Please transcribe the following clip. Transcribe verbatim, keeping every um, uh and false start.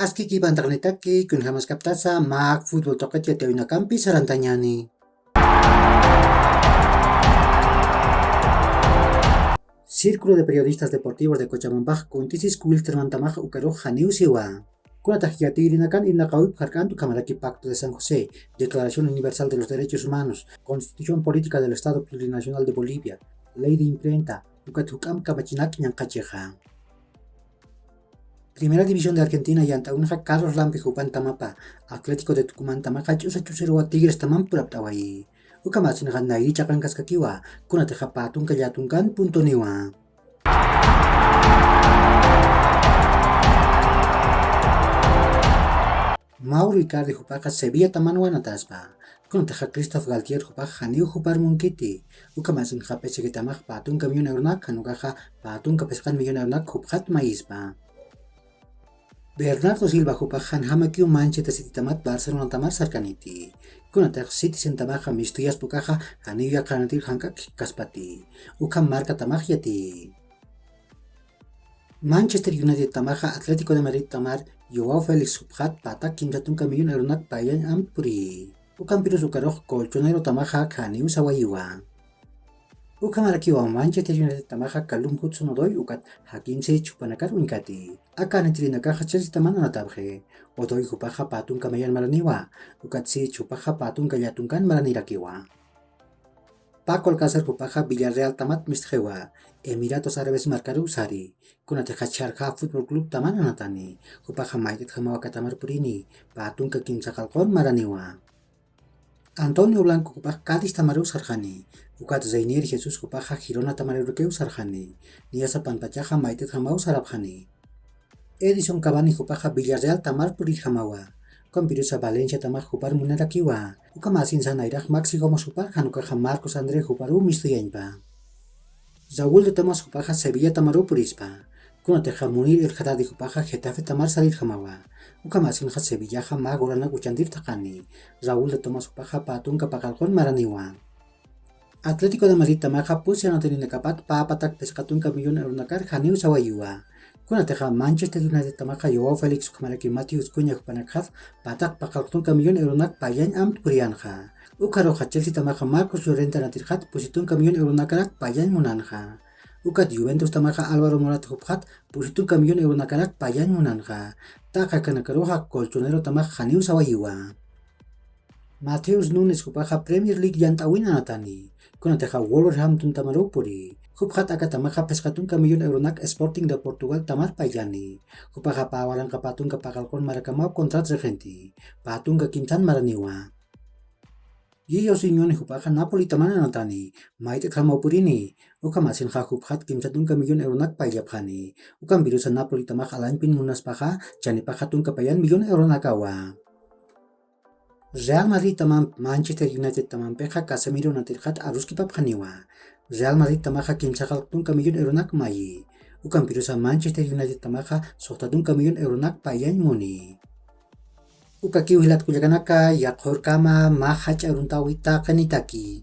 Askiki pantaqnitaki, kunjamaskaptasa, mak fútbol tuqit yatiyawinakampi sarantañani. Círculo de Periodistas Deportivos de Cochabambax kuntisis Wilterman Tamax ukarux janiw siwa. Kunatax yatiyrinakan irnaqawip jark'ant ukhamaraki Pacto de San José, Declaración Universal de los Derechos Humanos, Constitución Política del Estado Plurinacional de Bolivia, Ley de Imprenta, ukat juk'amp kamachinak ñanqachixa. Primera División de Argentina yant'awinxa Carlos Lampe jupan Tamapa, Atlético de Tucumán Tamaxa ch'usa ch'usiruwa Tigres Tamamp purapt'awayi. Ukhamasinxa nayri chaqankaskakiwa, kunatixa pä tunka llätunkan puntuniwa. Mauro Icardi jupaxa Sevilla Tamanwa nataspa. Kunatixa Christophe Galtier jupax janiw jupar munkiti. Ukhamasinxa P S G Tamax pä tunka millón euronak, jan ukaxa pä tunka phisqan millón euronak jupxat mayispa. Bernardo Silva jupax janjamakiw Manchester City Tamat Barcelona Tamar sarkaniti. Kunatix Citizen Tamaxa mistuyaspa ukaxa janiw yaqhanatir jank'ak jikkaspati. Ukham marka Tamax yati. Manchester United Tamaxa Atlético de Madrid Tamar Joao Félix jupxat patak kimsa tunka millón euronak payañ amtpuri. Ukampirus ukarux Colchonero Tamaxa janiw sawayiwa. Ukhamarakiwa Manchester United Tamaxa Callum Hudson-Odoi ukat Hakim Ziyech jupanakar uñkati. Aka anitirinakaxa Chelsea Taman anatabxi. Odoi jupaxa pä tunka mayan maraniwa, ukat Ziyech jupaxa pä tunka llätunkan maranirakiwa. Paco Alcácer jupaxa Villarreal Tamat mistxiwa, Emiratos Árabes markaruw sari. Kunatixa Charjá Fútbol Club Taman anatani. Jupaxa mayt'itjamaw aka Tamar purini, pä tunka kimsa qallqun maraniwa. Antonio Blanco jupax Cádiz Tamaruw sarxani. Ukat Reinier Jesús jupaxa Girona Tamarurukiw sarxani. Niyasa panpachaxa mayt'itjamaw sarapxani. Edison Cavani jupaxa Villarreal Tamar purirjamawa. Ukampirusa Valencia Tamax jupar munarakiwa. Ukhamasinsa nayrax Maxi Gómez jupar, jan ukaxa Marcos André juparuw mistuyañpa. Raúl de Tomás jupaxa Sevilla Tamaruw purispa. Kunatixa Munir El Haddadi jupaxa Getafe Tamar sarirjamawa. Ukhamasinxa Sevillaxa mä golanak uchantir thaqani. Raúl de Tomás jupaxa pä tunka paqallqun maraniwa. Atlético de Madrid Tamaxa pusi anatirinakapat pä patak phisqa tunka millón euronakar janiw sawayiwa. Kunatixa Manchester United Tamaxa Joao Félix ukhamaraki Matheus Cunha jupanakxat patak paqallq tunka millón euronak payañ amtpuriyanxa. Ukharuxa Chelsea Tamaxa Marcos Llorente anatirxat pusi tunka millón euronakarak payañ munanxa. Ukat Juventus Tamaxa Álvaro Morata jupxat pusi tunka millón euronakarak payañ munanxa. Taqi akanakaruxa Colchonero Tamax janiw sawayiwa. Matheus Nunes jupaxa Premier League yant'awin anatani. Kunatixa Wolverhampton Tamaruw puri. Jupxat aka Tamaxa phisqa tunka millón euronak Sporting de Portugal Tamar payllani. Jupaxa pä waranqa pä tunka paqallqun marakamaw contrat rixinti. Pä tunka kimsan maraniwa. Gio Simeone jupaxa Napoli Taman anatani, mayt'itjamaw purini. Ukhamasinxa jupxat kimsa tunka millón euronak payllapxani. Ukampirusa Napoli Tamax alañpin munaspaxa, chanipaxa tunka payan millón euronakawa. Real Madrid Tamamp Manchester United Tamampixa Casemiro anatirxat aruskipapxaniwa. Real Madrid Tamaxa kimsa qallq tunka millón euronak mayi. Ukampirusa Manchester United Tamaxa suxta tunka millón euronak payañ muni. Ukakiw jilat kullakanaka, yaqhurkama mä jach'a aruntawi taqinitaki.